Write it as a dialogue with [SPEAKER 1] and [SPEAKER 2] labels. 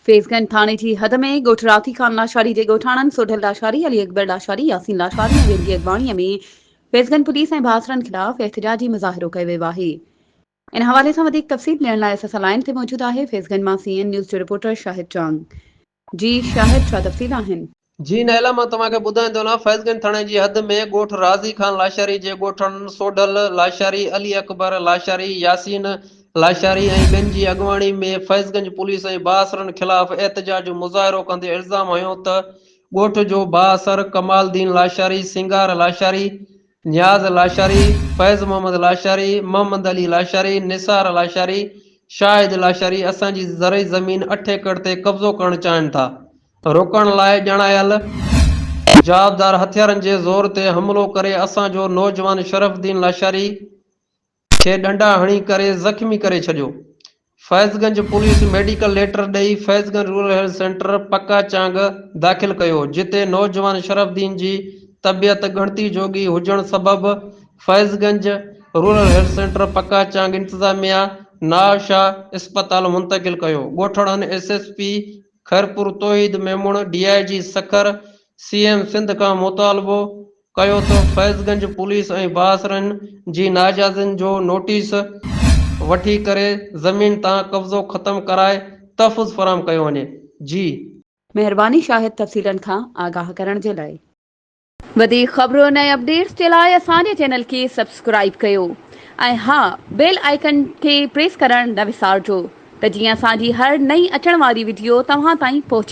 [SPEAKER 1] فيض گنج ٿاڻي جي حد ۾ ڳوٺ راٿي خان لاشاري جي ڳوٺاڻن سوڍل لاشاري، علي اڪبر لاشاري، ياسين لاشاري ۽ ٻين جي اڳواڻي ۾ فيض گنج پوليس ۽ بااثرن خلاف احتجاجي مظاهرو ڪيو ويو آهي. ان حوالي سان وڌيڪ تفصيل ڏيڻ لاء اسان سان لائين تي موجود آهي فيض گنج مان سي اين نيوز جو رپورٽر شاهد چانگ. جي شاهد ڇا تفصيل آهن؟
[SPEAKER 2] جي نائلا مان توهان کي ٻڌائيندو هلان فيض گنج ٿاڻي جي حد ۾ ڳوٺ راضي خان لاشاري جي ڳوٺاڻن سوڍل لاشاري، علي اڪبر لاشاري، ياسين لاشاري ۽ ٻين جي اڳواڻي ۾ فيض گنج پوليس ۽ بااثرن خلاف احتجاج جو مظاهرو ڪندي الزام هنيو ته ڳوٺ جو بااثر ڪمال الدين لاشاري، سينگار لاشاري، نياز لاشاري، فيض محمد لاشاري، محمد علي لاشاري، نثار لاشاري، شاهد لاشاري اسان جي زرعي زمين اٺ ايڪڙ تي قبضو ڪرڻ چاهين ٿا، روڪڻ لاء ڄاڻايل جوابدار هٿيارن جي زور تي حملو ڪري اسان جو نوجوان شرف الدين لاشاري کي ڏنڊا هڻي ڪري زخمي ڪري ڇڏيو. Faiz Ganj police medical letter ڏئي Faiz Ganj rural health centre Pakka Chang داخل ڪيو جتي نوجوان شرف الدين جي طبيعت ڳڻتي جوڳي هجڻ سبب Faiz Ganj rural health centre Pakka Chang انتظاميا نائب شاهه اسپتال منتقل ڪيو ڳوٺڙن S S P Khairpur Tauheed Memon D I G Sukkur C M Sindh کان مطالبو ڪيو ته فيض گنج پوليس ۽ بااثرن جي ناجائزين جو نوٽيس وٺي ڪري زمين تان قبضو ختم ڪرائي تحفظ فراهم ڪيو وڃي. جي.
[SPEAKER 1] مهرباني شاهد تفصيلن کان آگاهه ڪرڻ جي لاء. وڌيڪ خبرن ۽ اپڊيٽس جي لاء اسان جي چينل کي سبسڪرائيب ڪيو ۽ ها بيل آئيڪن کي پريس ڪرڻ نه وسارجو ته جيئن اسان جي هر نئين اچڻ واري وڊيو توهان تائين پهچي.